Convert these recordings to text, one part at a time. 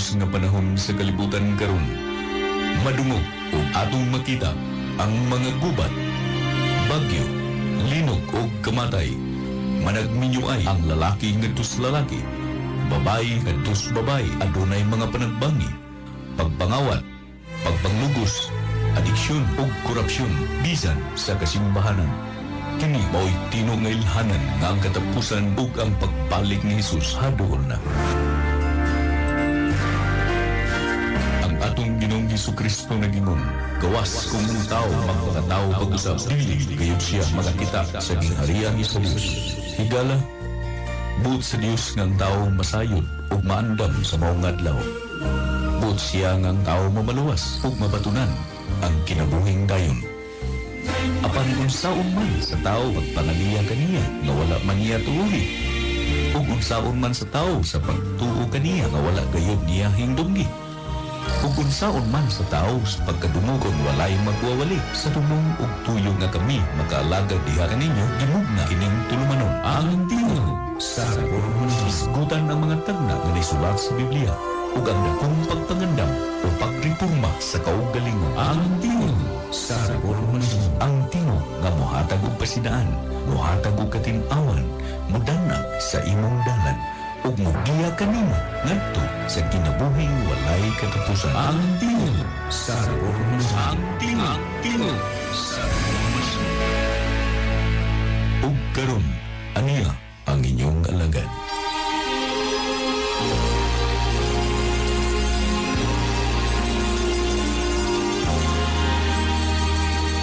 Mahigos nga panahon sa kalibutan karon. Madungog ug atong makita ang mga gubat, bagyo, linog ug kamatay. Managminyuay ang lalaki ngadto sa lalaki, babae ngadto sa babae, adunay mga panagbangi, pagpangawat, pagpanglugos, adiksyon ug korupsyon bisan sa kasimbahanan. Kini mao'y tinuod nga ilhanan nga ang katapusan ug ang pagbalik ni Jesus haduol na. Ang atong Ginoong Hesukristo nagingon, gawas kung ang tao magpakatao pag-usab, dili gayud siya makakita sa gingharian sa Dios. Higala, buot sa Dios nga ang tao masayod ug maandam sa maong adlaw. Buot siya nga ang tao mamaluwas ug mabatunan ang kinabuhing dayon. Apan unsaon man sa tao magpangaliya kaniya nga wala man niya tuuhi, ug unsaon man sa tao sa pagtuo kaniya nga wala gayud niya hingdumgi, ug unsaon man sa tao sa pagkadungog kon walay magwawali. Sa tumong ug tuyo nga kami makaalagad diha kaninyo, gimugna kining tulumanon, Ang Tingog sa Reformasyon. Hisgutan ang mga tagna nga naisulat sa Biblia ug ang dakong pagpangandam o pagreporma sa kaugalingon. Ang Tingog sa Reformasyon. Ang tingog nga mohatag og pasidaan, mohatag og katin-awan, mudanag sa imong dalan ug mogiya kanimo ngadto sa kinabuhing walay katapusan. Ang Tingog sa Reformasyon. Ang tingog, tingog sa Reformasyon. Ug karon, aniya ang inyong alagad.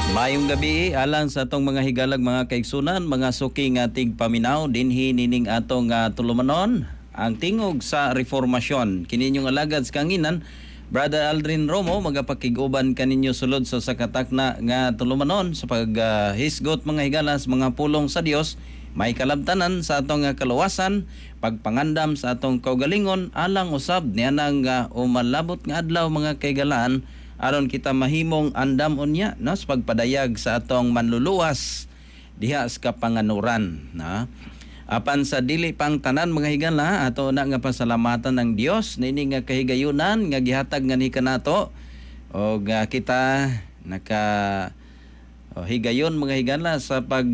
Mayong gabi alang sa atong mga higalag, mga kaigsunan, mga suki nga tigpaminaw dinhi nining atong tulumanon, Ang Tingog sa Reformasyon. Kini inyong alagad sa kanginan, Brother Aldrin Romo, magapakig-uban kaninyo sulod sa sakatakna nga tulumanon sa paghisgot, mga higalas, mga pulong sa Dios may kalabtanan sa atong kaluwasan, pagpangandam sa atong kaugalingon alang usab nianang umalabot nga adlaw, mga kaigalaan, aron kita mahimong andam unya, no, sa pagpadayag sa atong manluluwas diha sa kapanganuran, na. Apan sa dili pang tanan, mga higala, ato na nga pasalamatan ng Dios niini nga kahigayunan nga gihatag nganhi kanato og kita naka oh, higayon, mga higala, sa pag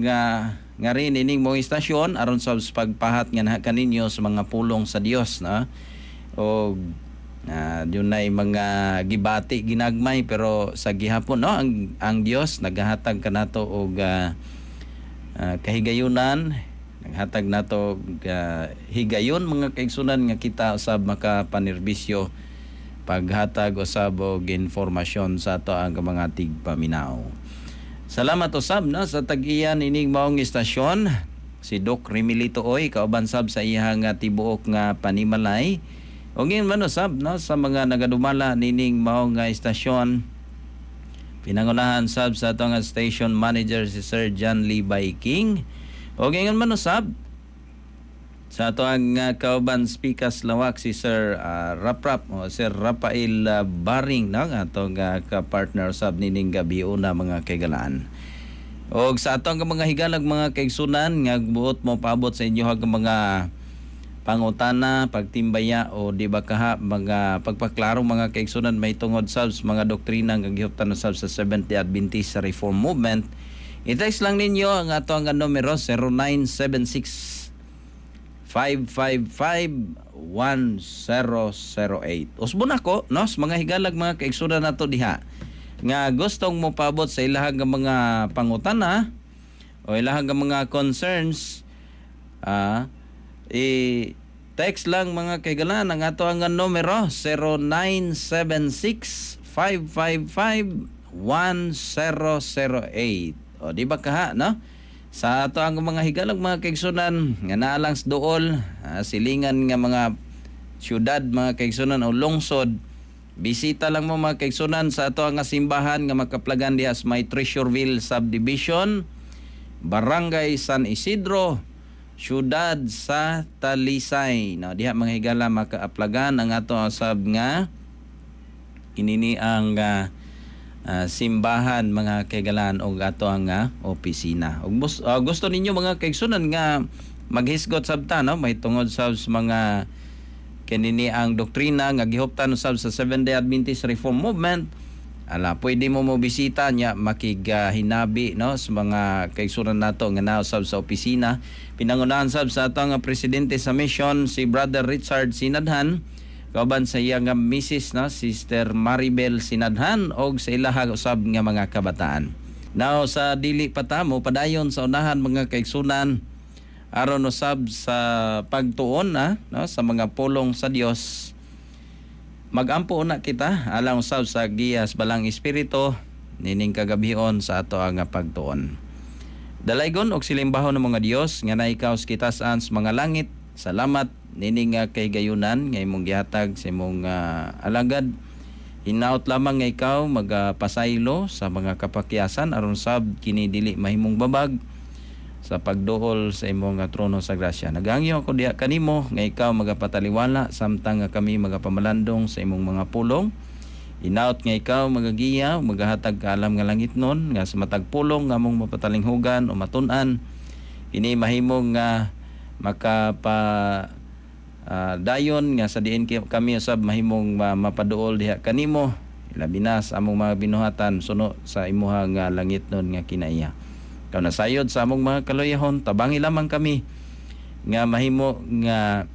ngari nining mong istasyon aron sa pagpahat nga naha kaninyo sa mga pulong sa Dios, no, og dunay mga gibati ginagmay, pero sa gihapon, no, ang Dios nagahatag kanato og kahigayunan, naghatag nato og higayon, mga kaigsunan, nga kita usab makapanerbisyo paghatag usab og informasyon sa ato ang mga tigpaminaw. Salamat usab, no, sa tag-iya nining maong istasyon, si Doc Remilito Oy, kauban sab sa iyang nga tibuok nga panimalay. Ug ingon man usab, no, sa mga nagadumala nining maong nga istasyon, pinangunahan sab sa atong station manager, si Sir John Lee King. Ug ingon man usab sa ato ang kauban speakers lawak, si Sir Raprap o Sir Rafael Baring, no, ang atong ka-partner sab nining gabi una, mga kaigalaan. Og sa atong mga higalag, mga kaigsunan, nga buot mo paabot sa inyo ang mga pangutana, pagtimbaya o di ba kaha mga pagpaklaro, mga kaigsunan, may tungod sab sa mga doktrina nga gihuptan sab sa Seventh-day Adventist Reform Movement. I-text lang ninyo ang ato ang numero, 0976 555-1008. Usbon ako, no, sa mga higalag, mga kaigsunan nato diha nga gustong mo paabot sa ilahang nga mga pangutana o ilahang nga mga concerns, i text lang, mga kaigalan, ang ato ang numero, 0976 555 1008. O di ba kaha, no? Sa ato ang mga higalag, mga kaigsunan, nga naa lang sa duol, silingan nga mga syudad, mga kaigsunan, o lungsod, bisita lang mo, mga kaigsunan, sa ato ang simbahan nga makaplagan diha sa may Treasureville Subdivision, Barangay San Isidro, syudad sa Talisay. No, diha, mga higala, makaaplagan ang ato sab nga inini ang simbahan, mga kaigalaan, og ato ang opisina. Ug gusto ninyo, mga kaigsunan, nga maghisgot sabta, no, may tungod sa mga Kini ni ang doktrina nga gihuptan usab sa Seventh-day Adventist Reform Movement. Ala, pwede mo mo bisita niya, makighinabi, no, sa mga kaigsunan nato nga nausab sa opisina. Pinangunahan sab sa atong presidente sa mission, si Brother Richard Sinadhan, kauban sa iya nga misis, no, Sister Maribel Sinadhan, og sa ilaha usab nga mga kabataan. Now, sa dili pa ta mo padayon sa unahan, mga kaigsunan, aron usab sa pagtuon na, no, sa mga pulong sa Dios, magampo na kita alang usab sa giyas Balang Espiritu nining kagabhion sa ato ang pagtuon. Dalaygon og silimbahon ng mga Dios nga naikaw sa kitasan sa mga langit. Salamat nining nga kahigayunan nga imong gihatag sa imong alagad. Hinaot lamang nga ikaw magapasaylo sa mga kapakyasan aron sab kini dili mahimong babag sa pagduol sa imong trono sa grasya. Nagangyo ako diha kanimo nga ikaw magapataliwala samtang nga kami magapamalandong sa imong mga pulong. Hinaot nga ikaw magagiya, magahatag kaalam nga langit nun, nga sa matag pulong nga among mapatalinghugan o matun-an, ini mahimong nga makapa dayon nga sa diin kami usab mahimong mapaduol diha kanimo, labi na sa among mga binuhatan suno sa imuha nga langit nun nga kinaiya. Ikaw nasayod sa among mga kaluyahon, tabangi lamang kami nga mahimo nga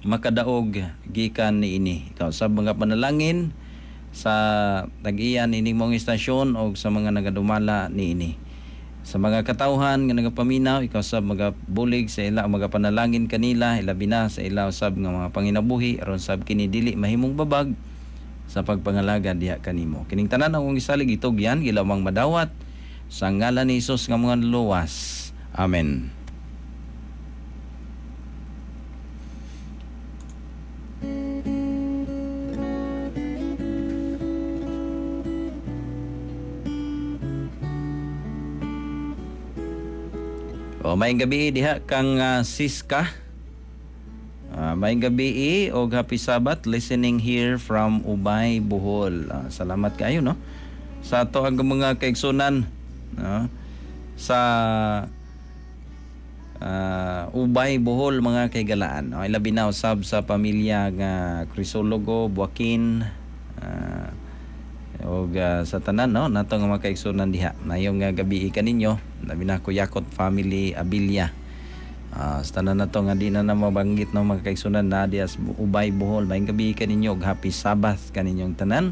makadaog gikan niini. Ikaw sa mga panalangin sa tag-iyan ining mong istasyon o sa mga nagadumala niini. Sa mga katawhan nga nagapaminaw, ikaw sa mga bulig sa ila, mga panalangin kanila, ilabi na sa ila usab nga mga panginabuhi aron sab kini dili mahimong babag sa pagpangalaga diha kanimo. Kining tanan akong gisalig, itugyan gilawang madawat sa ngalan ni Hesus nga mga luwas. Amen. O, may gabi diha kang Siska. May gabi og happy Sabbath, listening here from Ubay, Bohol. Salamat kayo, no, sa ato ang mga kaigsunan, no, sa Ubay, Bohol, mga kaigalaan. No, ilabi na usab sa pamilya nga Crisologo, Joaquin, og sa tanan, no, nato nga mga kaigsunan diha. Nayong nga gabi kaninyo, labi na Kuyakot family Abilia. Sa tanan nato nga di na na mabanggit ng mga kaigsunan na diha sa Ubay, Bohol. Maayong gabi kaninyo og happy Sabbath kaninyong tanan.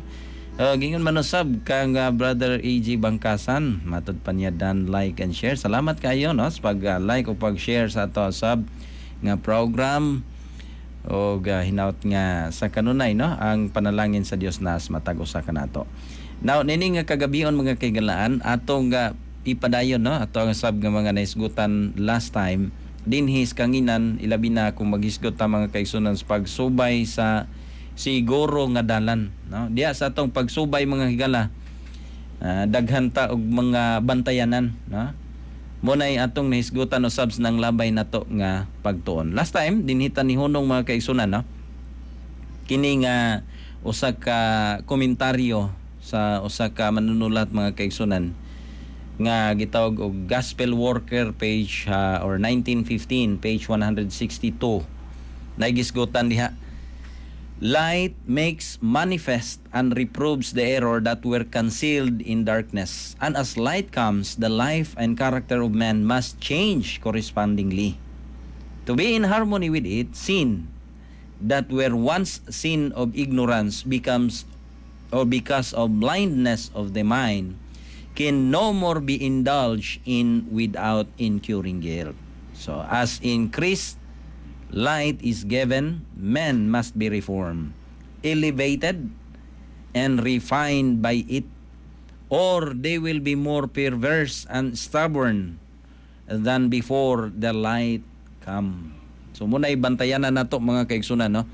Gingon man usab kang Brother AG Bangkasan, matud pa niya dan like and share. Salamat kayo, no, sa pag like o pag-share sa ato sab nga program o hinaut nga sa kanunay, no, ang panalangin sa Dios nas matag usa kanato. Now, nining nga kagabion, mga kaigalaan, atong ipadayon, no, ato ang sab nga mga naisgutan last time dinhi sa kanginan, ilabi na kung maghisgot ta, mga kaigsunan, sa pagsubay sa siguro nga dalan, no. Diya sa atong pagsubay, mga higala, daghan ta og mga bantayanan, no. Mo nay atong nahisgutan usab sa nang labay nato nga pagtuon. Last time dinhi ta nihunong, mga kaigsunan, no, kini nga usa ka komentaryo sa usa ka manunulat, mga kaigsunan, nga gitawag og Gospel Worker, page or 1915, page 162. Naigisgutan diha: "Light makes manifest and reproves the error that were concealed in darkness. And as light comes, the life and character of man must change correspondingly to be in harmony with it. Sin that were once sin of ignorance becomes or because of blindness of the mind can no more be indulged in without incurring guilt. So as increased light is given, men must be reformed, elevated, and refined by it, or they will be more perverse and stubborn than before the light come." So muna ibantayan na nato, mga kaigsunan, no.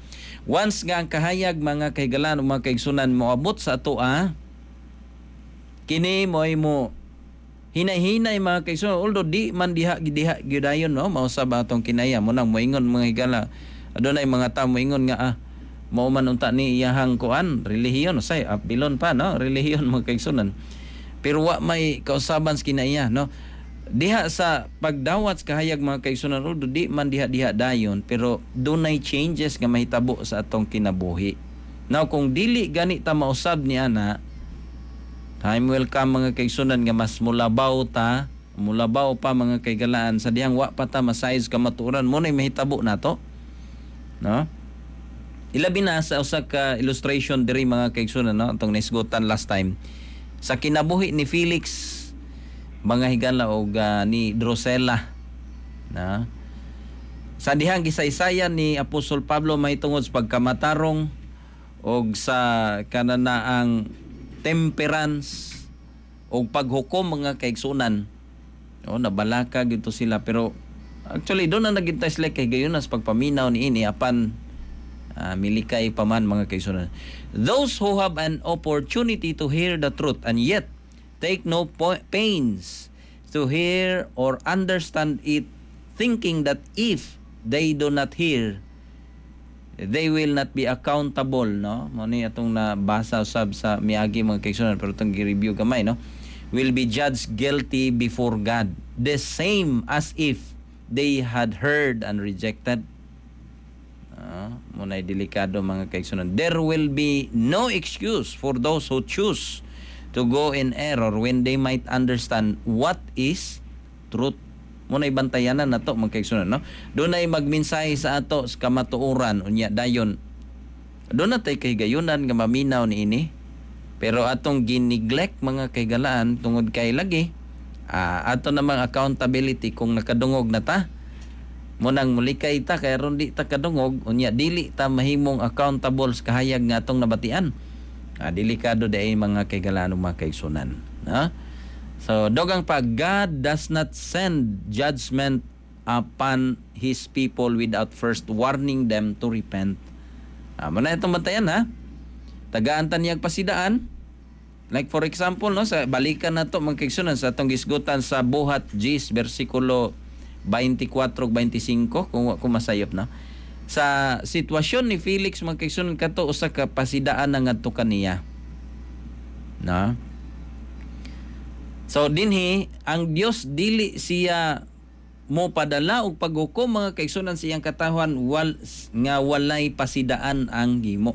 Once nga ang kahayag, mga kahigalan o mga kaigsunan, moabot sa ato kini mo ay mo hinay-hinay, mga kaigsunan, although di man diha diha gyudayon, no, mao sa atong kinaya mo nang moingon, mga higala, adunay mga tao moingon nga mao man unta ni iyahang kuan relihiyon, say apilon pa, no, relihiyon, mga kaigsunan, pero wa may kausaban sa kinaiya, no. Diha sa pagdawat sa kahayag, mga kaigsunan, although di man diha-diha dayon, pero dunay changes nga mahitabo sa atong kinabuhi. Now, kung dili gani ta mausab ni ana, time will come, mga kaigsunan, nga mas mulabaw ta, mulabaw pa, mga kaigalaan, sa dihang wa pa ta masayod kamatuoran. Mo na mahitabo nato, no? Ilabi na sa usa ka illustration diri, mga kaigsunan, no, atong naisgutan last time sa kinabuhi ni Felix, mga higala, og ni Drusilla, na sa dihang gisaysayan ni Apostol Pablo mahitungod sa pagkamatarong og sa kananaang temperance og paghukom, mga kaigsunan. O nabalaka gito sila, pero actually doon na nagintay sila kay gayon sa pagpaminaw ni ini, apan milikay pa man, mga kaigsunan. Those who have an opportunity to hear the truth and yet take no pains to hear or understand it, thinking that if they do not hear, they will not be accountable, no? Mo ni atong nabasa usab sa miagi, mga kaigsunan, pero itong gi-review gamay, no? Will be judged guilty before God, the same as if they had heard and rejected. Mo na'y delikado, mga kaigsunan. There will be no excuse for those who choose to go in error when they might understand what is truth. Mo na'y bantayanan nato, mga kaigsunan, no? Dunay magmensahe sa ato sa kamatuoran, unya dayon doon na tay kahigayunan nga maminaw ni ini. Pero atong gineglect, mga kaigalaan, tungod kay lagi ato namang accountability kung nakadungog na ta mo nang mulikay ta kay aron di ta kadungog, unya dili ta mahimong accountable sa kahayag nga atong nabatian. Delikado diay, mga kaigalaan ug mga kaigsunan, no? So dugang pa, God does not send judgment upon His people without first warning them to repent. Mo na itong bantayan, ha. Tagaan ta niyag pasidaan. Like for example, no, sa balikan nato, mga kaigsunan, sa atong gisgutan sa Buhat 10 bersikulo 24 ug 25, kung wa ko masayop na. Sa sitwasyon ni Felix, mga kaigsunan, kato usa ka pasidaan na ngadto kaniya. Na? So dinhi ang Dios dili siya mo padala og paghukom, mga kaigsunan, sa iyang katawhan nga walay pasidaan ang gimo.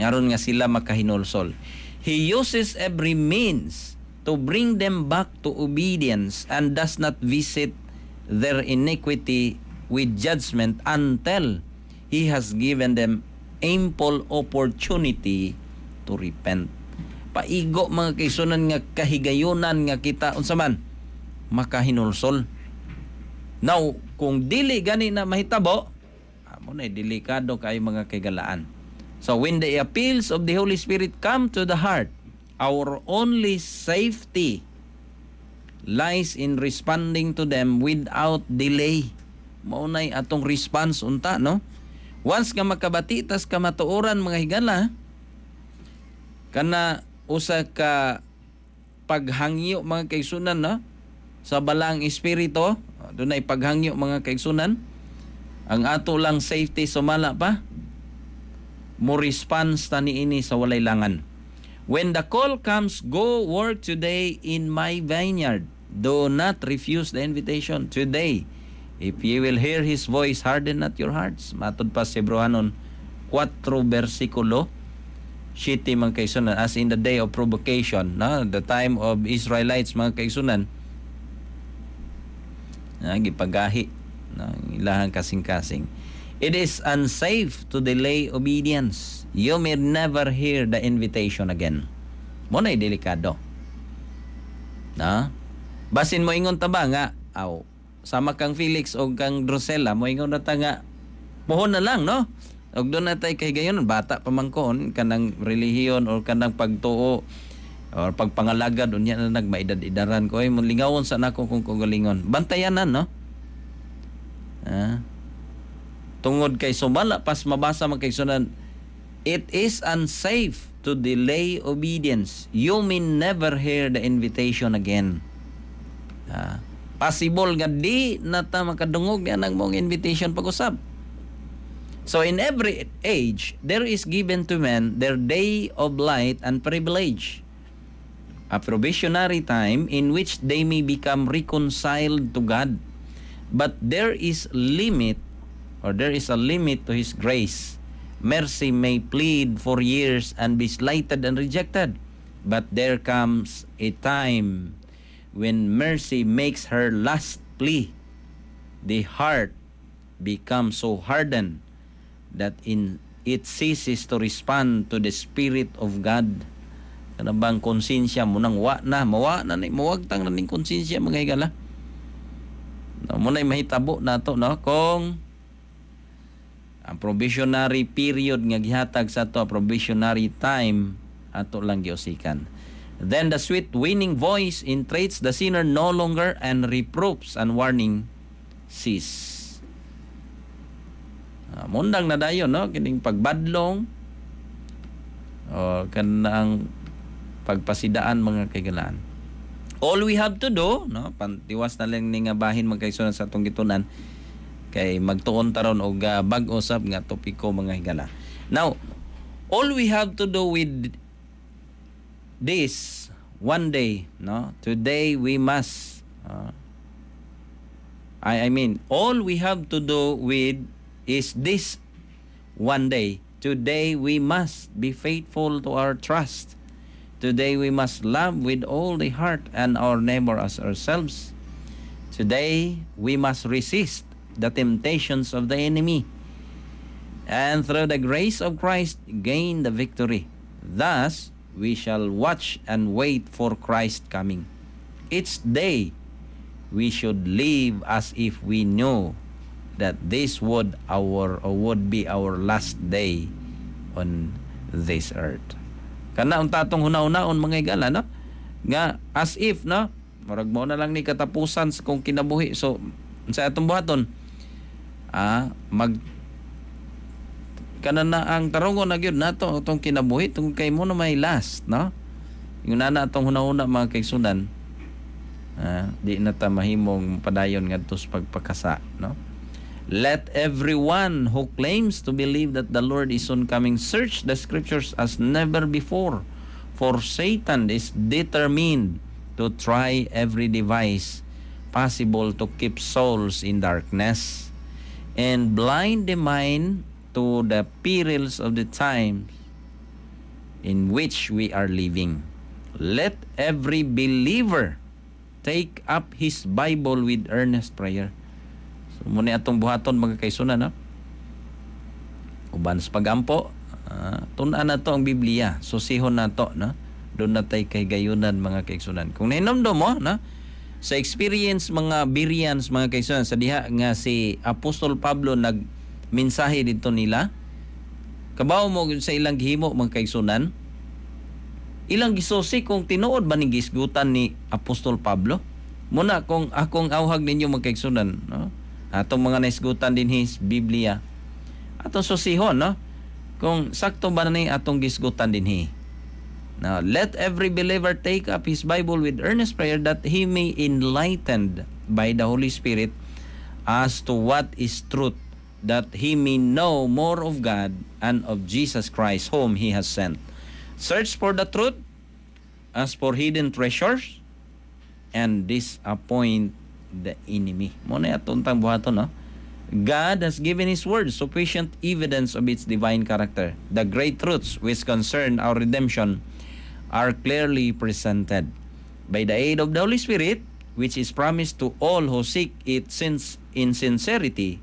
Aron nga sila makahinulsol. He uses every means to bring them back to obedience and does not visit their iniquity with judgment until He has given them ample opportunity to repent. Paigo, mga kaigsunan, nga kahigayunan nga kita unsa man makahinulsol. Now, kung dili gani na mahitabo, amo na delikado kay mga kaigalaan. So when the appeals of the Holy Spirit come to the heart, our only safety lies in responding to them without delay. Mao nay atong response unta, no? Once nga makabati tas kamatuoran, mga higala, kana usa ka paghangyo, mga kaigsunan, no? Sa Balaang Espiritu, dunay paghangyo, mga kaigsunan. Ang ato lang safety, sumala pa mo response ta niini sa walay langan. When the call comes, "Go work today in my vineyard," do not refuse the invitation. "Today, if you will hear His voice, harden not your hearts." Matod pa sa Hebreohanon 4 versikulo 7, mga kaigsunan, as in the day of provocation, no? The time of Israelites, mga kaigsunan, na gipagahi, no, ilahang kasing-kasing. It is unsafe to delay obedience. You may never hear the invitation again. Mo na delikado. Na? Basin mo ingon ta ba nga, aw, sama kang Felix o kang Drusilla, mo ingon na ta nga, puhon na lang, no? Og doon na tayo kay gayon, bata pa man ko, kanang relihiyon or kanang pagtuo or pagpangalagad, unya na nagmaidad-idaran ko ay lingawon sa nako kung kagalingon. Bantayanan, no? Tungod kay sumala pas mabasa, mga kaigsunan, it is unsafe to delay obedience. You may never hear the invitation again. Possible nga di na ta makadungog niya ng mong invitation pag-usab. So in every age, there is given to men their day of light and privilege. A probationary time in which they may become reconciled to God. But there is limit or there is a limit to His grace. Mercy may plead for years and be slighted and rejected. But there comes a time when mercy makes her last plea. The heart becomes so hardened that in it ceases to respond to the Spirit of God. Kana bang konsensya mo nang wa na, mawa na ni, mawagtang na ning konsensya, mga higala. No, mao na'y mahitabo nato, no, kung ang probationary period nga gihatag sa ato, probationary time, ato lang giusikan. Then the sweet winning voice entreats the sinner no longer and reproofs and warning cease. Mundang na dayon, no, kining pagbadlong o kanang pagpasidaan, mga kahigalaan. All we have to do, no, pantiwas na lang ni nga bahin, mga kaigsuonan, sa atong gitunan kay magtuon taron og bag-o sab nga topiko, mga higala. Now, all we have to do with this one day, no? Today we must I mean, all we have to do with is this one day. Today we must be faithful to our trust. Today we must love with all the heart and our neighbor as ourselves. Today we must resist the temptations of the enemy and through the grace of Christ gain the victory. Thus, we shall watch and wait for Christ coming. Each day, we should live as if we knew that this would our or would be our last day on this earth. Kana unta atong huna-hunaon, mga higala, no? Nga as if, no, murag mao na lang ni katapusan sa kong kinabuhi. So sa atong buhaton, mag kana na ang tarongon na gyud nato atong kinabuhi tungod kay mao na may last, no? Yung nana atong hunahuna, mga kaigsuonan, di na ta mahimong padayon ngadto sa pagpakasa, no? Let everyone who claims to believe that the Lord is soon coming search the scriptures as never before. For Satan is determined to try every device possible to keep souls in darkness and blind the mind to the perils of the times in which we are living. Let every believer take up his Bible with earnest prayer. So, mao na atong buhaton, mga kaigsuonan, no? Uban sa pagampo, tun-an nato ang Biblia, susihon nato, no? Duna na tay kahigayunan, mga kaigsuonan. Kung nahinomdom mo, no? Sa experience mga Bereans, mga kaigsuonan, sa diha nga si Apostol Pablo nag mensahe dito nila, kabaw mo sa ilang gihimo, mga kaigsuonan, ilang gisusi kung tinuod ba ning gisgutan ni Apostol Pablo. Mao na kung akong awhag ninyo, mga kaigsuonan, no? Atong mga naisgutan dinhi Biblia. Atong susihon, no? Kung sakto ba ni atong gisgutan dinhi. Now, let every believer take up his Bible with earnest prayer that he may enlightened by the Holy Spirit as to what is truth, that he may know more of God and of Jesus Christ whom he has sent. Search for the truth as for hidden treasures and disappoint the enemy. Mao na atong tang buhaton, no? God has given His word sufficient evidence of its divine character. The great truths which concern our redemption are clearly presented. By the aid of the Holy Spirit, which is promised to all who seek it since in sincerity,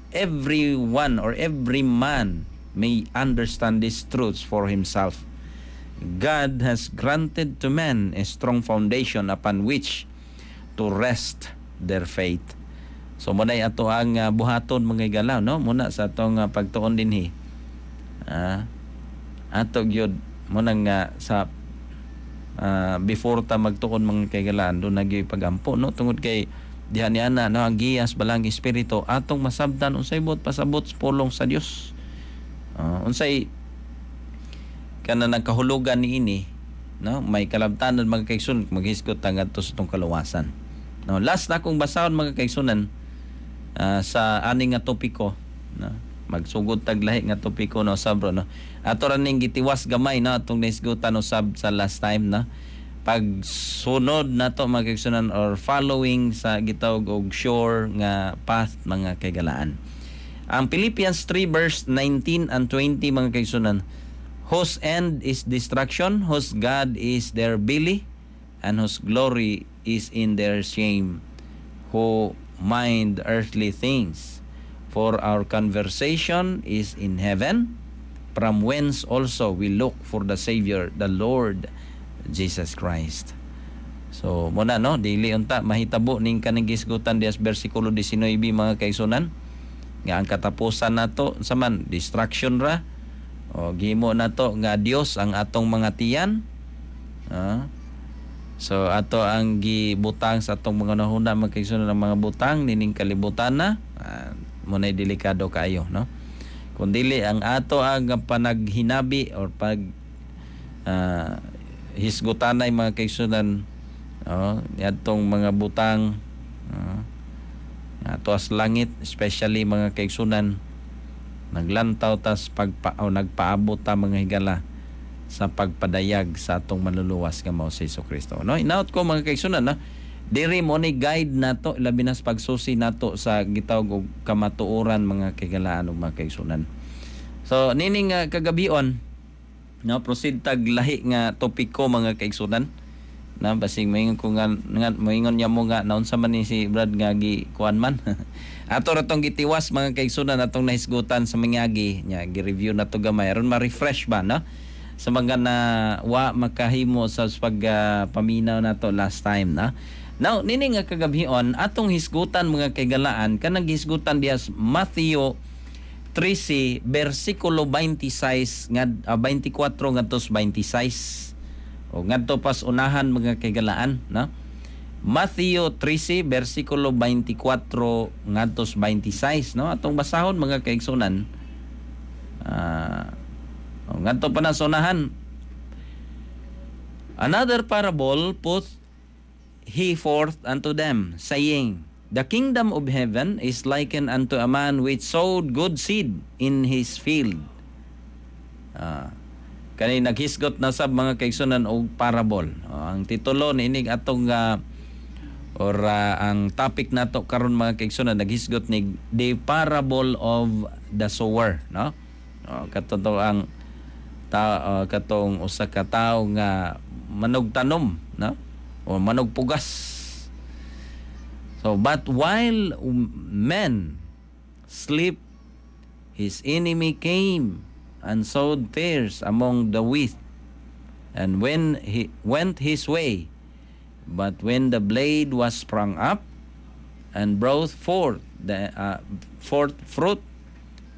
everyone or every man may understand these truths for himself. God has granted to men a strong foundation upon which to rest their faith. So mao na ato ang buhaton, mga higala, no? Mao na sa atong pagtuon dinhi. Ato gyud mao nang sa before ta magtuon, mga kahigalaan, duna gyud pagampo, no, tungod kay diha ni ana, no, ang giya sa Balaang Espiritu atong masabtan unsay buot pasabot sa pulong sa Dios. Unsay kana nagkahulugan niini, no? May kalabtanan, mga kaigsuonan, maghisgot ta ngadto sa atong kaluwasan, no? Last na akong basahon, mga kaigsuonan, sa ani nga topiko, no? Magsugod tag lahi nga topiko, no, sabro, no? Ato ra ning gitiwas gamay, no, atong nahisgutan usab sa last time, no? Pagsunod nato, mga kaigsunan, or following sa gitawag og sure nga path, mga kaigalaan. Ang Philippians 3 verse 19 and 20, mga kaigsunan, "Whose end is destruction, whose God is their belly, and whose glory is in their shame, who mind earthly things. For our conversation is in heaven, from whence also we look for the Savior, the Lord Jesus Christ." So, muna no, dili unta mahitabo ning kaning gisgutan dias bersikulo 19, mga kaigsunan, nga ang katapusan nato sa man destruction ra o gihimo nato nga Dios ang atong mga tiyan. Ah. So ato ang gibutang sa atong mga nahuna, mga kaigsunan, ang mga butang nining kalibutan na muna'y delikado kaayo, no? Kung dili ang ato ang panaghinabi or pag hisgutanay, mga kaigsunan, oh, atong mga butang, oh, ato as langit especially, mga kaigsunan, naglantaw tas pagpa o nagpaabot ta, mga higala, sa pagpadayag sa atong manluluwas nga mao si Kristo, no? Inaot ko, mga kaigsunan, no, diri mo ni guide nato labi na sa pagsusi nato sa gitawag og kamatuoran, mga kahigalaan ug mga kaigsunan. So nining kagabion, no, proceed tag lahi nga topiko, mga kaigsunan, na basing moingon ko nga moingon niya mo nga naunsa man ni si Brad nga gi kuan man. Ato ra tong gitiwas, mga kaigsunan, atong nahisgutan sa miagi nya, gi-review na to gamay aron ma-refresh ba, no, sa mga na wa makahimo sa pag paminaw nato last time na. Now, nini nga kagabhion, atong hisgutan, mga kaigalaan, kanang hisgutan diya sa Matthew 13 bersikulo 26 nga 24 ngadto sa 26 o ngadto pas unahan, mga kaigalaan, no? Matthew 13 bersikulo 24 ngadto sa 26, no? Atong basahon, mga kaigsunan. O, ngadto pa na sa unahan. "Another parable put he forth unto them, saying, The kingdom of heaven is likened unto a man which sowed good seed in his field." Kani naghisgot na sab, mga kaigsunan, og parable. Oh, ang titulo niinig atong or ang topic nato karon, mga kaigsunan, naghisgot ni The Parable of the Sower, no? Oh, kato ang katong usa ka tawo nga manugtanom, no? O manugpugas. So, "But while men sleep, his enemy came and sowed tares among the wheat, and when he went his way. But when the blade was sprung up and brought forth the forth fruit,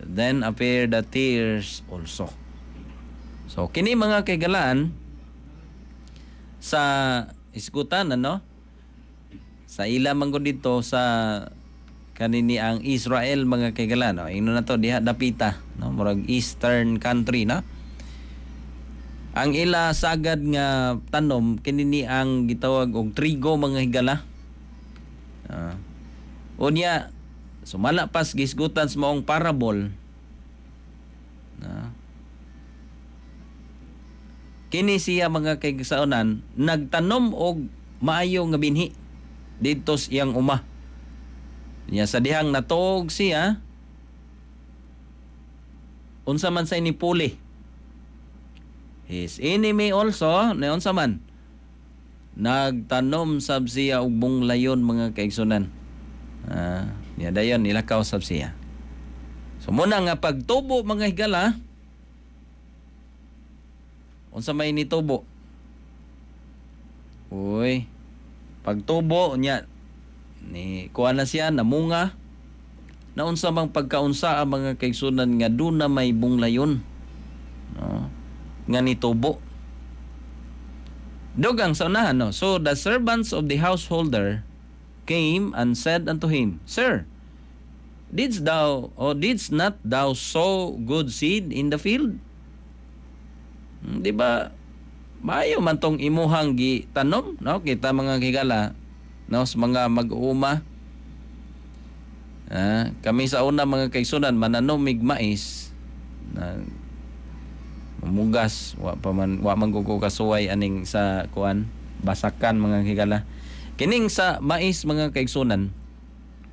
then appeared the tares also." So, kini, mga kaigalaan, sa isgutan, ano, sa ila man gud dito sa kanini ang Israel, mga kaigala, no? Ingnon na to diha dapita, no, murag eastern country na. Ang ila sagad nga tanom kini ni ang gitawag og trigo, mga higala. Unya sumala pas gisgutan sa maong parable na kini siya, mga kaigsuonan, nagtanom og maayo nga binhi didto sa iyang uma. Nya sa dihang natuog siya, unsa man say nipuli? His enemy also, na unsa man? Nagtanom sab siya og bunglayon, mga kaigsunan. Niya dayon nilakaw sab siya. So muna nga pagtubo, mga higala, unsa may nitubo? Uy, pagtubo niya ni kuha na siya namunga na unsa mang pagkaunsa ang mga kaigsunan nga duna may bunglayon, no, nga nitubo. Dugang sa unahan, no? "So the servants of the householder came and said unto him, Sir, didst thou or didst not thou sow good seed in the field?" Di ba maayo man tong imuhang gitanom, no? Kita, mga higala, no, sa mga mag-uuma. Kami sa una, mga kaigsunan, mananom mig mais na mamugas, wa pa man, wa man ko kasuway aning sa kuan. Basakan, mga higala. Kining sa mais, mga kaigsunan,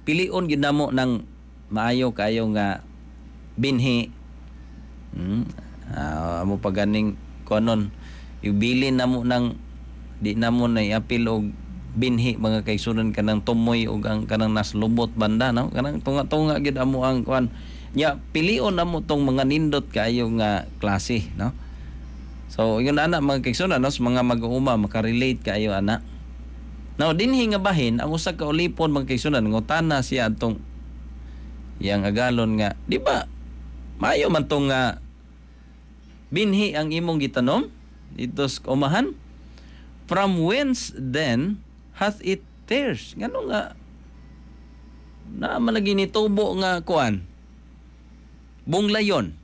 pilion gyud namo ng maayo kaayo nga binhi. Amo pa ganing konon ibilin namo ng di namo na iapil og binhi, mga kaigsunan, kanang tumoy ug ang kanang naslubot banda, no, kanang tunga-tunga gid amo ang kuan nya. Pilion namo tong mga nindot kaayo nga klase, no? So ingon ana, mga kaigsunan, no, sa mga mag-uuma, makarelate kaayo ana. Now, dinhi nga bahin, ang usa ka ulipon, mga kaigsunan, ngutana siya atong iyang agalon nga, di ba maayo man tong nga binhi ang imong gitanom dito sa umahan? From whence then hath it tares? Ngano nga naa man lagi ni tubo nga kuan, bunglayon?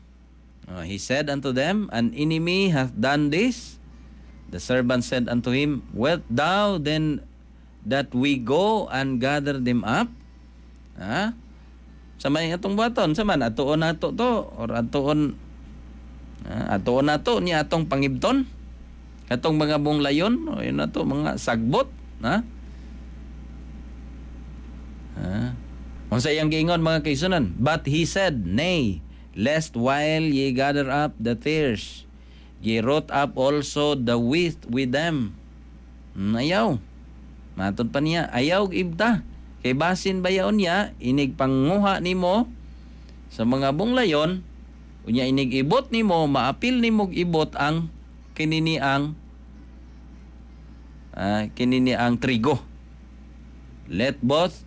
He said unto them, "An enemy hath done this." The servant said unto him, "Wilt thou then that we go and gather them up?" Ha? Sa may atong buhaton, sa man atuon nato to or atuon, atuon nato niya atong pangibton atong mga bunglayon o yun nato mga sagbot, ha? Ha? Unsa iyang giingon, mga kaigsunan? But he said, "Nay, lest while ye gather up the tares, ye root up also the wheat with them." Ayaw. Matod pa niya, ayaw ibta. Kay basin bayaon niya, inig panguha nimo sa mga bunglayon, unya inig ibot nimo, maapil nimo ibot ang kinini ang trigo. Let both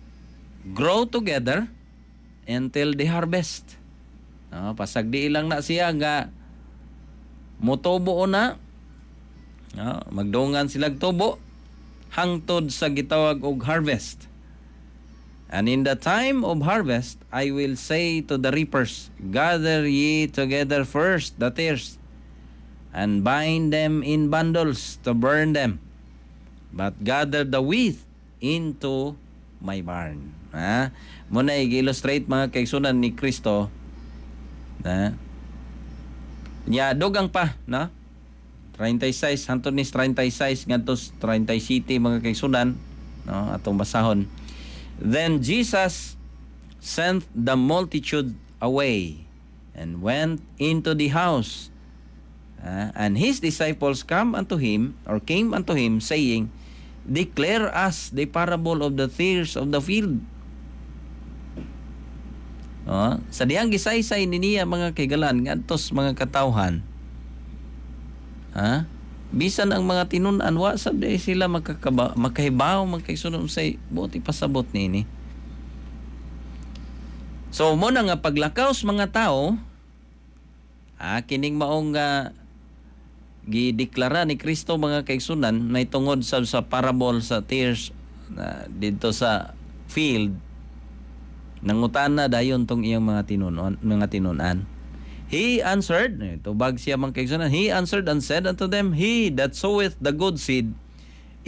grow together until the harvest. No, pasagdi lang na siya nga motubo na, no, magdungan silag tubo hangtod sa gitawag og harvest. And in the time of harvest, I will say to the reapers, 'Gather ye together first the tares, and bind them in bundles to burn them. But gather the wheat into my barn.'" Ha? Muna i-illustrate, mga kaigsunan, ni Kristo na nya dugang pa, no? 36 hantod ni 36 ngadto 37, mga kaigsunan, no, atong basahon. Then Jesus sent the multitude away and went into the house. And his disciples come unto him or came unto him, saying, "Declare us the parable of the tares of the field." Oh, sa dihang gisaysay ni niya, mga kaigalan, ngadtos mga katawhan. Ha? Bisan ang mga tinun-an, wa sab di sila makahibaw, magkaisunod say buot ipasabot niini. So mo na nga paglakaw sa mga tao, kining maong gideklara ni Kristo, mga kaigsunan, may tungod sa parable sa tares na didto sa field, nangutana dayon tong iyang mga tinunan. He answered, tubag siya, mga kaigsunan, he answered and said unto them, "He that soweth the good seed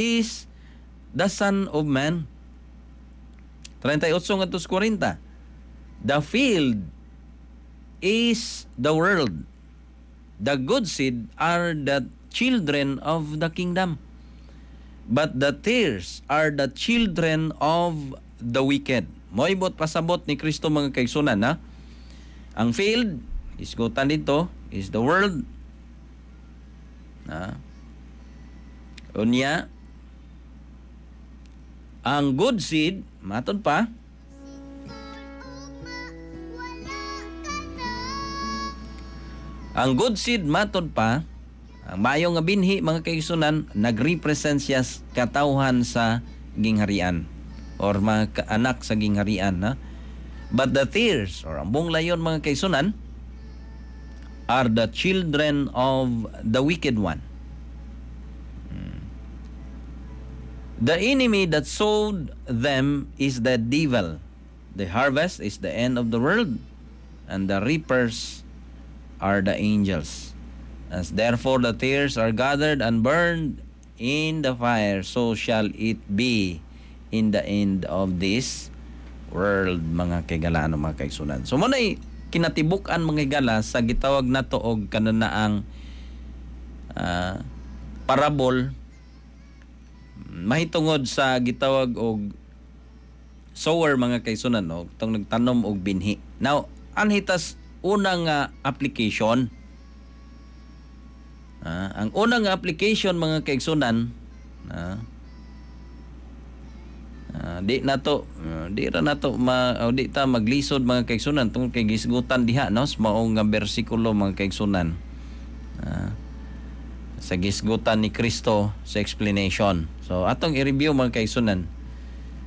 is the Son of Man." 38 ngadto 40. The field is the world. The good seed are the children of the kingdom. But the tares are the children of the wicked. Mo'y buot pasabot ni Kristo, mga kaigsunan, ha? Ang field, isgutan dito, is the world. Ha? Unya, ang good seed, matod pa, ang good seed, matod pa, ang mayo nga binhi, mga kaigsunan, nagrepresent siya katawhan sa gingharian or mga anak sa gingharian, ha? But the tares or ang bunglayon, mga kaigsunan, are the children of the wicked one. The enemy that sowed them is the devil. The harvest is the end of the world, and the reapers are the angels. As therefore the tares are gathered and burned in the fire, so shall it be in the end of this world, mga kaigalaan, mga kaigsunan. So mo na'y kinatibuk-an, mga higala, sa gitawag nato og kananaang parable. Mahitungod sa gitawag og sower, mga kaigsuonan, no, itong nagtanom og binhi. Now, anhi tas unang application. Ang unang application, mga kaigsuonan, di ra nato ma, o di ta maglisod, mga kaigsuonan, tungod kay gisgutan diha, no, sa maong nga bersikulo, mga kaigsuonan. Sa gisgutan ni Kristo sa explanation. So atong i-review, mga kaigsuonan.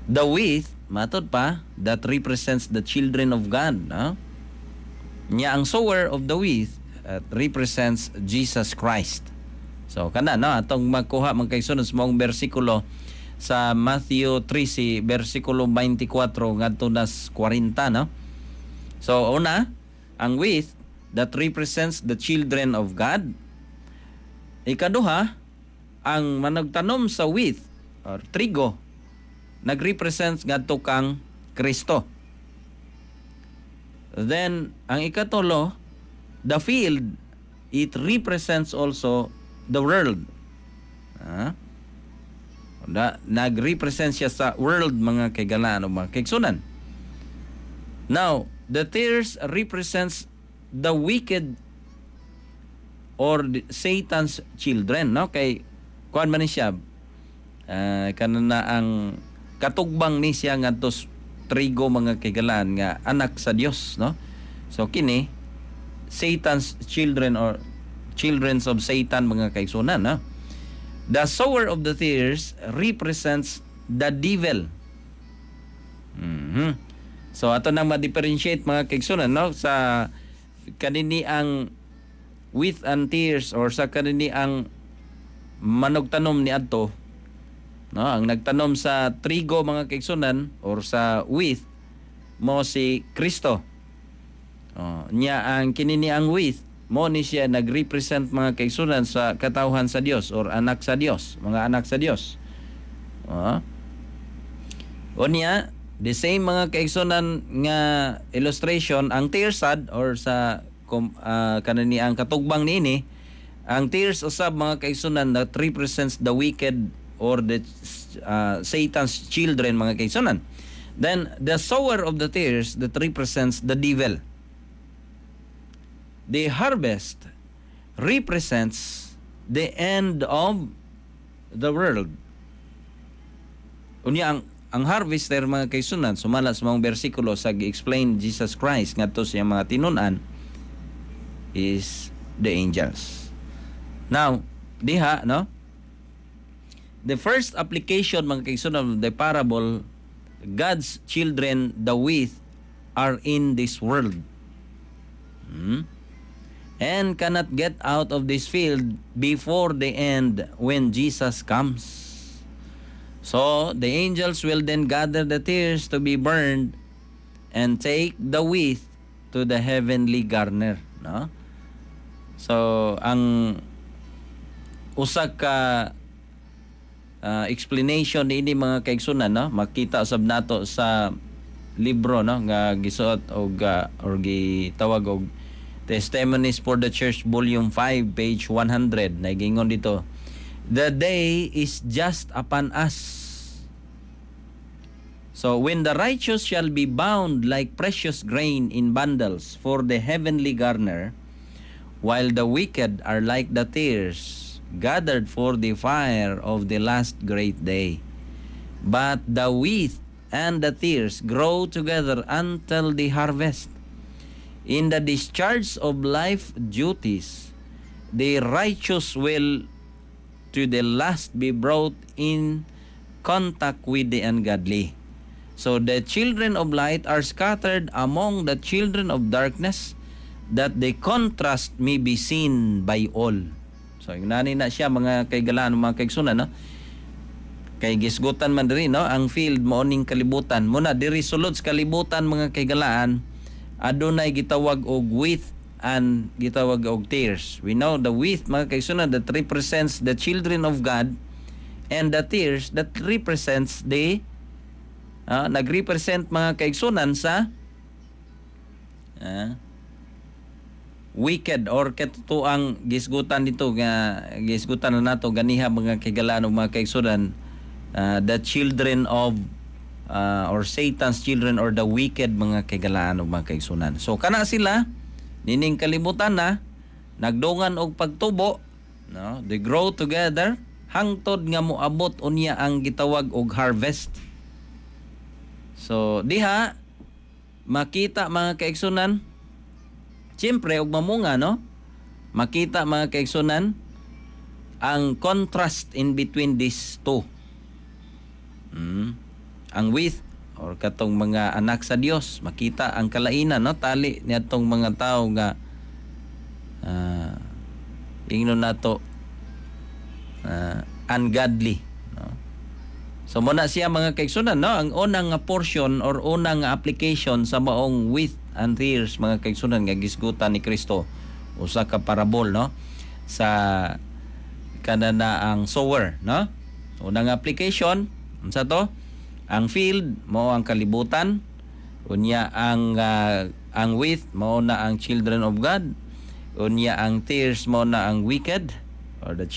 The wheat, matod pa, that represents the children of God, no? Nya ang sower of the wheat represents Jesus Christ. So kana, no, atong makuha, mga kaigsuonan, sa maong bersikulo sa Matthew 13 bersikulo 24 ngadto nas 40, no. So una, ang wheat that represents the children of God. Ikaduha, ang managtanom sa wheat or trigo nagrepresents ngadto kang Kristo. Then ang ikatulo, the field, it represents also the world. Ah? Nag-represent siya sa world, mga kaigalaan o mga kaigsuonan. Now, the tares represents the wicked or Satan's children, no? Kay kuan man ni siya, kanana ang katugbang ni siya ngadto sa trigo, mga kaigalaan, nga anak sa Dios, no? So kini Satan's children or children of Satan, mga kaigsuonan, no? The sower of the tares represents the devil. So ato nang ma-differentiate, mga kaigsuonan, no, sa kanini ang wheat and tares or sa kanini ang manugtanom ni adto, no, ang nagtanom sa trigo, mga kaigsuonan, or sa wheat mo si Kristo. Oh, nya ang kinini ang wheat mo ni siya nag-represent, mga kaigsuonan, sa katawhan sa Dios or anak sa Dios, mga anak sa Dios. Oh. Unya, the same, mga kaigsuonan, nga illustration, ang tares sad or sa kanani ang katugbang niini, ang tares usab, mga kaigsuonan, that represents the wicked or the Satan's children, mga kaigsuonan. Then the sower of the tares that represents the devil. The harvest represents the end of the world. Unya ang harvester, mga kaigsuonan, sumala sa mga bersikulo sa gi-explain Jesus Christ ngadto sa iyang mga tinun-an, is the angels. Now, diha, no? The first application, mga kaigsuonan, of the parable, God's children, the wheat, are in this world and cannot get out of this field before the end when Jesus comes. So, the angels will then gather the tares to be burned and take the wheat to the heavenly garner, no? So, ang usa ka explanation niini, mga kaigsuonan, no, makita usab nato sa libro, no, nga gisuot og or gitawag og Testimonies for the Church, Volume 5, page 100. Nagingon dito, "The day is just upon us. So when the righteous shall be bound like precious grain in bundles for the heavenly garner, while the wicked are like the tares gathered for the fire of the last great day. But the wheat and the tares grow together until the harvest. In the discharge of life duties, the righteous will to the last be brought in contact with the ungodly. So the children of light are scattered among the children of darkness, that the contrast may be seen by all." So yung nani na siya, mga kaigalaan, mga kaigsuonan, no? Kay gisgutan man diri, no, ang field mao ning kalibutan. Muna diri sulod sa kalibutan, mga kaigalaan, adunay gitawag og wheat and gitawag og tares. We know the wheat, mga kaigsuonan, that represents the children of God and the tares that represents the nagrepresent, mga kaigsuonan, sa wicked or katotoang gisgutan dito nga gisgutan na nato ganiha, mga kaigalaan ug mga kaigsuonan. the children of or Satan's children or the wicked, mga kaigalaan ug mga kaigsunan. So kana sila nining kalibutan na nagdungan og pagtubo, no? They grow together hangtod nga moabot unya ang gitawag og harvest. So diha makita, mga kaigsunan, siyempre og mamunga, no? Makita, mga kaigsunan, ang contrast in between these two. Ang wheat or katong mga anak sa Dios, makita ang kalainan, no, tali niadtong mga tao nga ingnon nato ungodly, no? So mao na siya, mga kaigsunan, no, ang unang nga portion or unang nga application sa maong wheat and tares, mga kaigsunan, nga gisgutan ni Kristo, usa ka parabol, no, sa kanana ang sower, no? Unang application, unsa to? Ang field mao ang kalibutan, unya ang wheat mao na ang children of God, unya ang tares mao na ang wicked or the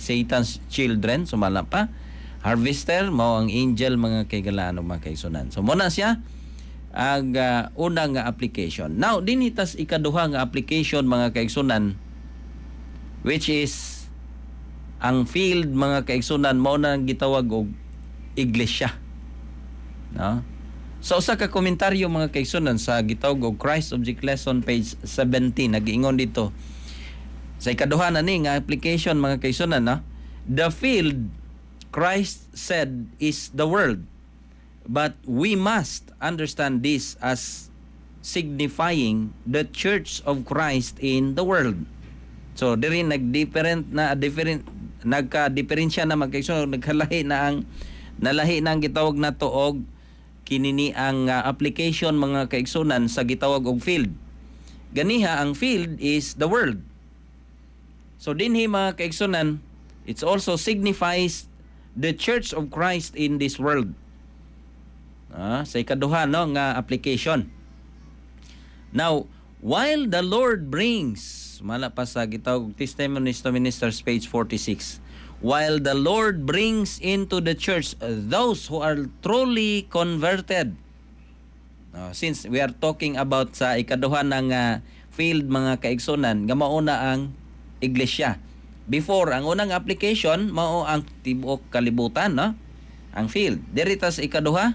Satan's children. Sumala pa, harvester mao ang angel, mga kaigalaan ug mga kaigsunan. So mao na siya ang unang nga application. Now dinhi tas ikaduha nga application, mga kaigsunan, which is ang field, mga kaigsunan, mao na ang gitawag og iglesia, no? So usa ka komentaryo, mga kaigsunan, sa gitawag og Christ Object Lesson, page 70, nagiingon dito sa ikaduha na ni nga application, mga kaigsunan, no? The field, Christ said, is the world, but we must understand this as signifying the church of Christ in the world. So diri nag-different na, different, nagka-diferensya na, mga kaigsunan, nagkalahi na ang nalahi na ang gitawag nato og kinini ang application, mga kaigsunan, sa gitawag og field. Ganiha ang field is the world. So dinhi, mga kaigsunan, it also signifies the church of Christ in this world. Sa ikaduha, no, nga application. Now, while the Lord brings, mala pa sa gitawag Testimonies to Ministers, page 46. While the Lord brings into the church those who are truly converted. No, since we are talking about sa ikaduha ng field, mga kaigsunan, nga mauna ang iglesia. Before, ang unang application mao ang tibuok kalibutan, no? Ang field. Diri ta sa ikaduha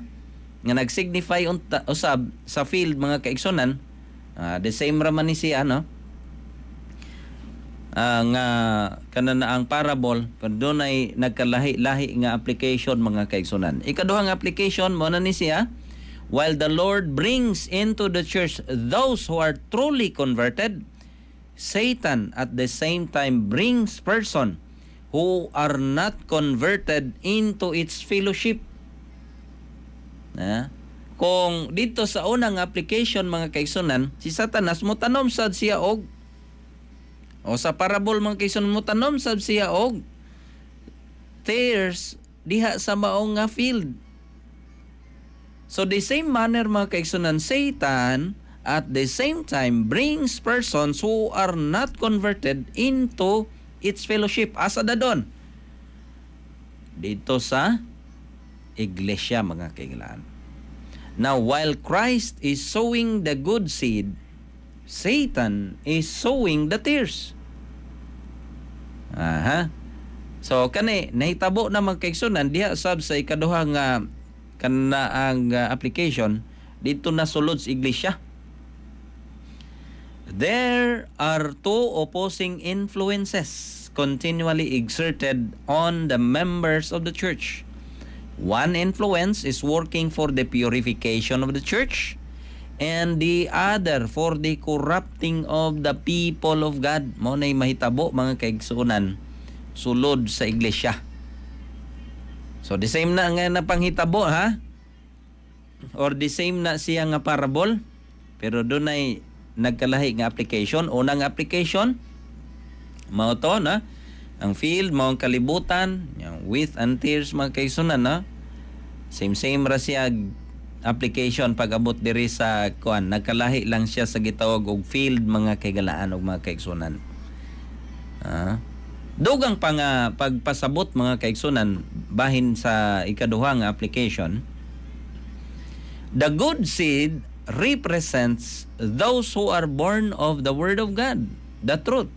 nga nag-signify usab sa field, mga kaigsunan, the same ra man ni siya, no? Nga kana na ang parable, pero dunay nagkalahi-lahi nga application, mga kaigsunan. Ikaduhang application mao na ni siya: while the Lord brings into the church those who are truly converted, Satan at the same time brings person who are not converted into its fellowship. Na? Kung dito sa unang application, mga kaigsunan, si Satanas motanom sad siya og o sa parable, mga kaigsunan, motanom sad siya og tares diha sa maong nga field. So the same manner, mga kaigsunan, Satan at the same time brings persons who are not converted into its fellowship. Asa dadon? Dito sa iglesia, mga kaiglaan. Now, while Christ is sowing the good seed, Satan is sowing the tares. Aha. So kani nahitabo na, mga kaigsunan, diha sab sa ikaduha nga kana ang application dito na sulod sa iglesia. There are two opposing influences continually exerted on the members of the church. One influence is working for the purification of the church and the other for the corrupting of the people of God. Mao nay mahitabo, mga kaigsuonan, sulod sa iglesia. So the same na nga napanghitabo, ha? Or the same na siya nga parable, pero dunay nagkalahi nga application. Unang application mao to na ang field mao ang kalibutan, yung wheat and tares, mga kaigsunan, na same same ra siya application. Pag abot diri sa kuan, nagkalahi lang siya sa gitawag og field, mga kaigalaan ug mga kaigsunan. Dugang pa nga pagpasabot, mga kaigsunan, bahin sa ikaduha nga application, the good seed represents those who are born of the Word of God, the truth.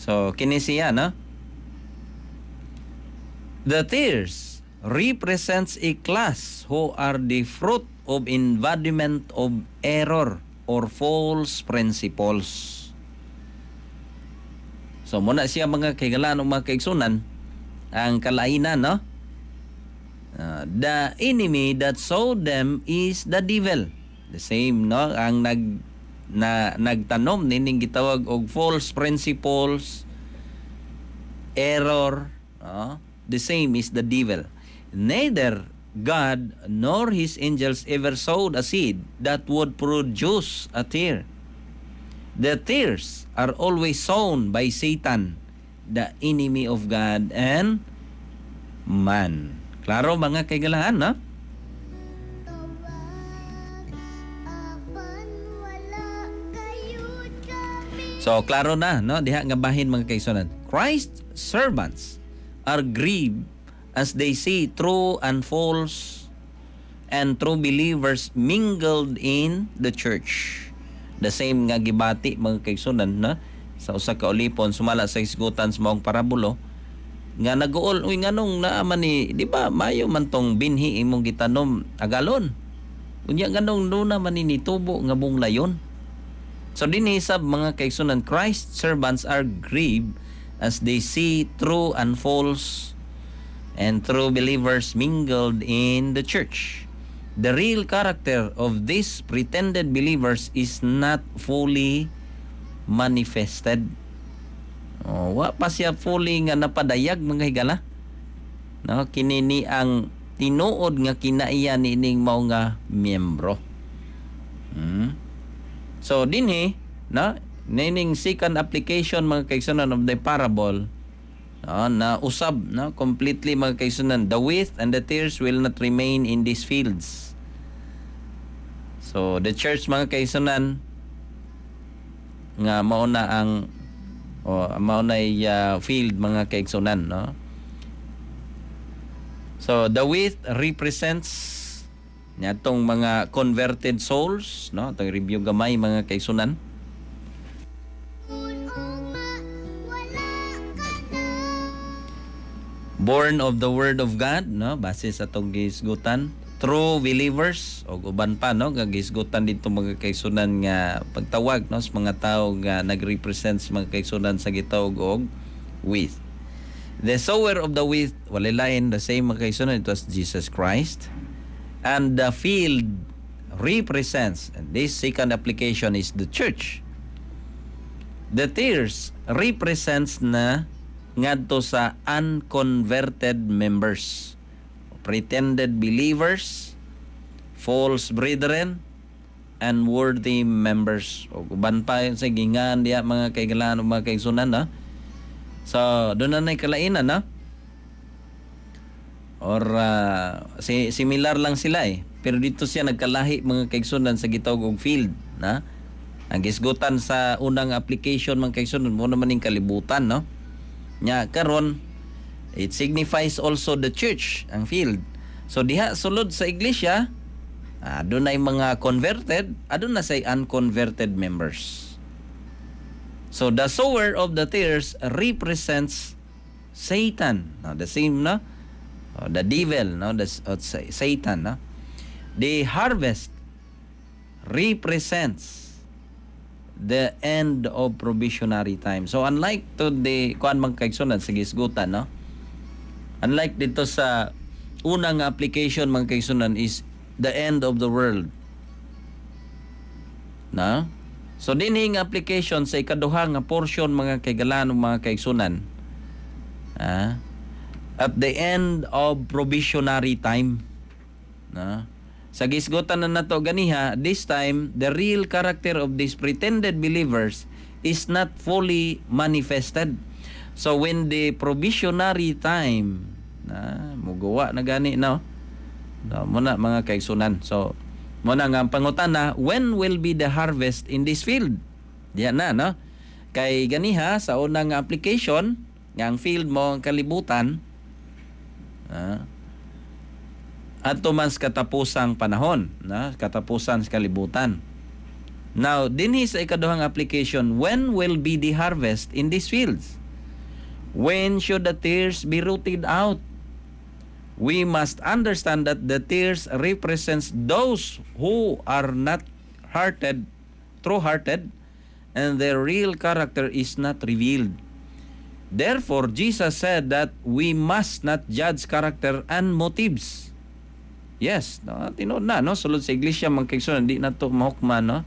So, kini siya, no? The tares represents a class who are the fruit of embodiment of error or false principles. So muna siya, mga kahigalaan o mga kaigsunan, ang kalainan, no? The enemy that sowed them is the devil. The same, no? Ang nagtanom nining gitawag og false principles, error, no? The same is the devil. Neither God nor his angels ever sowed a seed that would produce a tare. The tares are always sown by Satan, the enemy of God and man. Klaro, mga kaigalaan, no? Tawag, apan wala gayud kami. So, klaro na, no? Diha nga bahin, mga kaigsuonan. Christ's servants are grieved as they see true and false and true believers mingled in the church. The same nga gibati, mga kaigsuonan, no? Sa usa ka ulipon sumala sa hisgutan sa maong parabulo nga naguol, "Uy, nganong naa man ni, di ba mayo man tong binhi imong gitanom agalon? Unya nganong duna man ni nitubo nga bunglayon?" So dinhi sab, mga kaigsunan, Christ servants are grieved as they see true and false and true believers mingled in the church. The real character of these pretended believers is not fully manifested. Oh, wa pa siya fully nga napadayag, mga higala. No, kini ni ang tinuod nga kinaiya niining mao nga miyembro. So dinhi, no, nining second application, mga kaigsunan, of the parable, no, na usab, no, completely, mga kaigsunan, the wheat and the tares will not remain in these fields. So the church, mga kaigsunan, nga mao na ang o mao na field, mga kaigsunan, no? So the wheat represents niadtong mga converted souls, no? Atong review gamay, mga kaigsunan. Wala ka na. Born of the Word of God, no? Base sa atong gihisgutan, true believers og uban pa, no, nga gihisgutan dito, mga kaigsunan, nga pagtawag, no, sa mga tao nga nagrepresent sa mga kaigsunan sa gitawag og wheat. The sower of the wheat, wala lain, the same, mga kaigsunan, it was Jesus Christ. And the field represents, and this second application is the church. The tares represents na ngadto sa unconverted members, pretended believers, false brethren, and unworthy members. O uban pa yun sa gingan diya, mga kaigalaan o mga kaigsunan, no? So, doon na na'y kalainan, no? Or similar lang sila eh. Pero dito siya nagkalahi, mga kaigsunan, sa gitawag og field, na? Ang gisgutan sa unang application, mga kaigsunan, mo naman ning kalibutan, no? Nya karon it signifies also the church, ang field. So diha sulod sa iglesia, adunay mga converted, aduna say unconverted members. So the sower of the tares represents Satan. No, the same, no? Oh, the devil, no, the Satan, no? The harvest represents the end of provisionary time. So unlike to the kuan, mga kaigsunan, sa gisgutan, no? Unlike dito sa unang application, mga kaigsunan, is the end of the world. Na? So dinhing application sa ikaduha nga portion, mga kaigalan, mga kaigsunan. At the end of provisionary time. Na? Sa gisgutan na nato ganiha, this time the real character of these pretended believers is not fully manifested. So when the provisionary time na mugawa na gani, no? No, muna, mga kaigsunan. So muna nga ang pangutana, when will be the harvest in this field? Diyan na, no? Kay ganiha sa unang application nga ang field mo ang kalibutan, adto man sa katapusang panahon, na katapusan sa kalibutan. Now, dinhi sa ikaduhang application, when will be the harvest in these fields? When should the tares be rooted out? We must understand that the tares represents those who are not hearted, true-hearted, and their real character is not revealed. Therefore, Jesus said that we must not judge character and motives. Yes, no, tinuod na, no? Sulod sa iglesia, mga kaigsoon, di na to mahukman, no?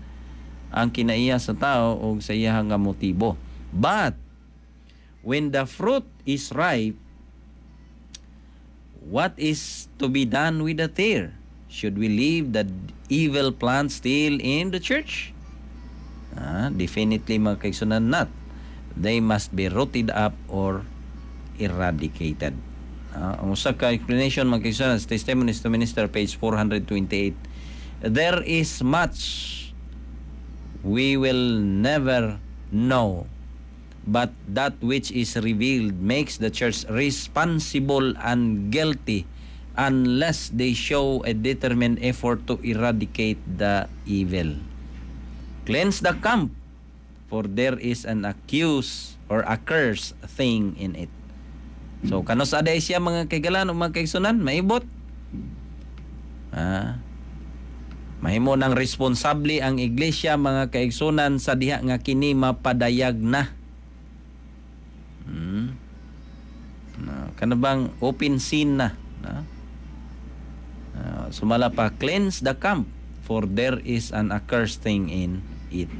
Ang kinaiya sa tao o sa iyang nga motibo. But when the fruit is ripe, what is to be done with the tare? Should we leave the evil plant still in the church? Definitely, mga kaigsunan, not. They must be rooted up or eradicated. Ang usa ka explanation, mga kaigsunan, sa Testimonies to Minister, page 428. There is much we will never know, but that which is revealed makes the church responsible and guilty unless they show a determined effort to eradicate the evil. Cleanse the camp, for there is an accused or accursed thing in it. So, kanus-a diay siya, mga kahigalaan o mga kaigsunan, maibot. Mahimo nang responsable ang iglesia, mga kaigsunan, sa diha nga kini mapadayag na. Na, kana bang open sin na, na? Sumala pa, cleanse the camp, for there is an accursed thing in it.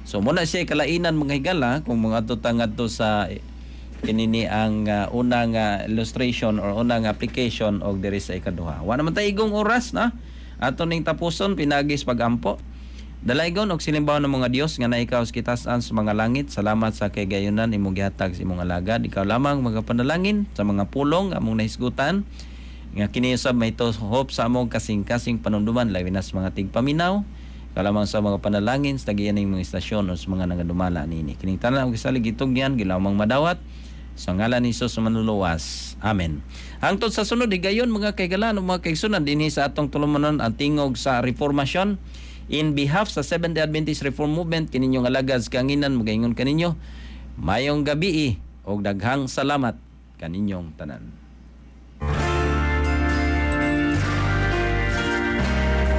So muna siya kalainan, mga higala, kung mga ato ngadto sa kinini ang unang illustration or unang application og diri sa ikaduha. Wa naman tay igong oras na. Ato ning tapuson pinagi sa pagampo. Dalaygon og silimbahon ng mga Dios nga naikaw sa kitasan sa mga langit. Salamat sa kagayunan imong gihatag sa imong alagad. Ikaw lamang magapanalangin sa mga pulong among nahisgutan nga kini usab mahituhop sa among kasing-kasing panumduman, labi na sa mga tigpaminaw. Ikaw lamang sa mga panalangin sa tagiya ning mga istasyon o sa mga nangadumala nini. Kining tanan ang gisalig, gitugyan, gilawmang madawat sa ngalan ni Jesus Manluluwas. Amen. Hangtod sa sunod higayon, mga kahigalaan ug mga kaigsunan, dinhi sa atong tulumanon, ang Tingog sa Reformasyon. In behalf sa Seventh-day Adventist Reform Movement, kininyong alagad sa kanginan magaingon kaninyo, mayong gabii og daghang salamat kaninyong tanan.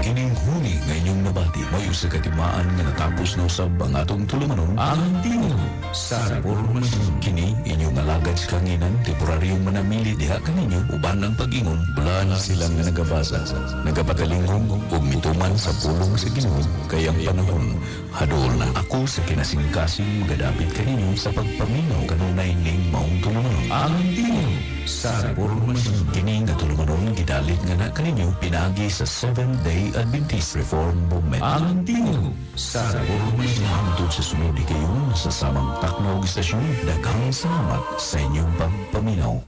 Kining huni nga inyong nabati may usa ka timaan nga natapos na usab ang atong tulumanon, ang Tingog sa Reformasyon. Kini inyong alagad sa kanginan, temporaryong manamili diha kaninyo uban ang pag-ingon bulan sila nga nagabasa, nagapagalingong ug mituman sa pulong sa Ginoo, kay ang panahon hadol na. Ako sa kinasingkasing magadapit kaninyo sa pagpaminaw kanunay ning maong tulumanon, ang Tingog sa Reformasyon. Kini nga tulumanon gidalit nga na kaninyo pinaagi sa Seventh Day Adventist Reform Movement. Ang Tingog sa Reformasyon. Hangtod sa sunod higayon sa samang takna ug istasyon, daghang salamat sa inyong pagpaminaw.